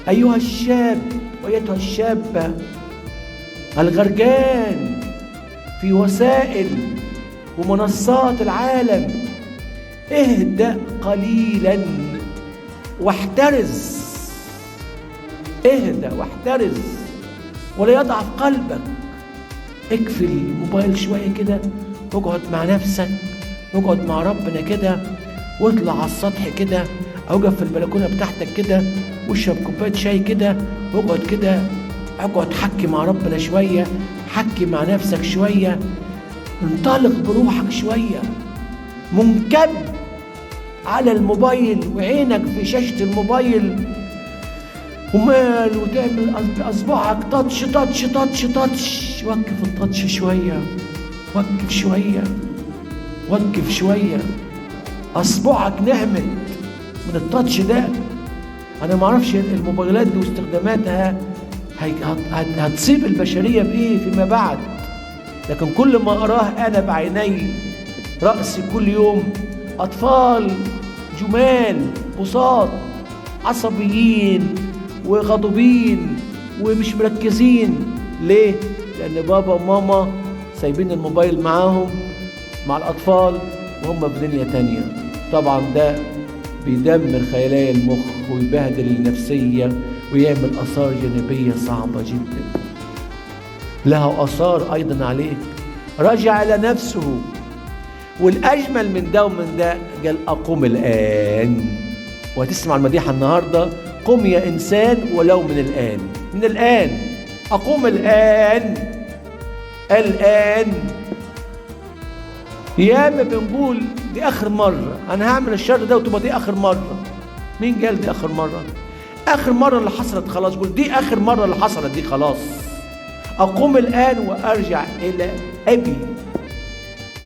أيها الشاب وأيتها الشابة الغرقان في وسائل ومنصات العالم، اهدأ قليلا واحترز، اهدأ واحترز ولا يضعف قلبك. اقفل الموبايل شوية كده، واقعد مع نفسك، واقعد مع ربنا كده، واطلع على السطح كده، او اقف في البلكونة بتاعتك كده، واشرب كوباية شاي كده، واقعد كده، اقعد حكي مع ربنا شوية، حكي مع نفسك شوية، انطلق بروحك شوية. منكب على الموبايل وعينك في شاشة الموبايل ومال، وتعمل بأصبعك touch touch touch touch. وقف ال touch شوية، وقف شوية، وقف شوية. أصبعك نعمت من ال touch ده. أنا ما أعرفش الموبايلات دي واستخداماتها هتصيب البشرية بإيه فيما بعد، لكن كل ما أراه أنا بعيني رأسي كل يوم أطفال جمال بساط عصبيين وغضوبين ومش مركزين. ليه؟ لأن بابا وماما سايبين الموبايل معاهم مع الأطفال وهم في دنيا تانية. طبعا ده بيدمر خلايا المخ ويبهدل النفسية ويعمل آثار جانبية صعبة جدا، لها آثار أيضا عليك. رجع إلى نفسه. والأجمل من ده ومن ده قال أقوم الآن. وهتسمع المديحة النهاردة، قم يا إنسان ولو من الآن، من الآن، أقوم الآن، الآن. ياما بنقول دي آخر مرة أنا هعمل الشر ده وتبقى دي آخر مرة. مين قال دي آخر مرة؟ آخر مرة اللي حصلت خلاص، قول دي آخر مرة اللي حصلت دي خلاص. أقوم الآن وأرجع إلى أبي.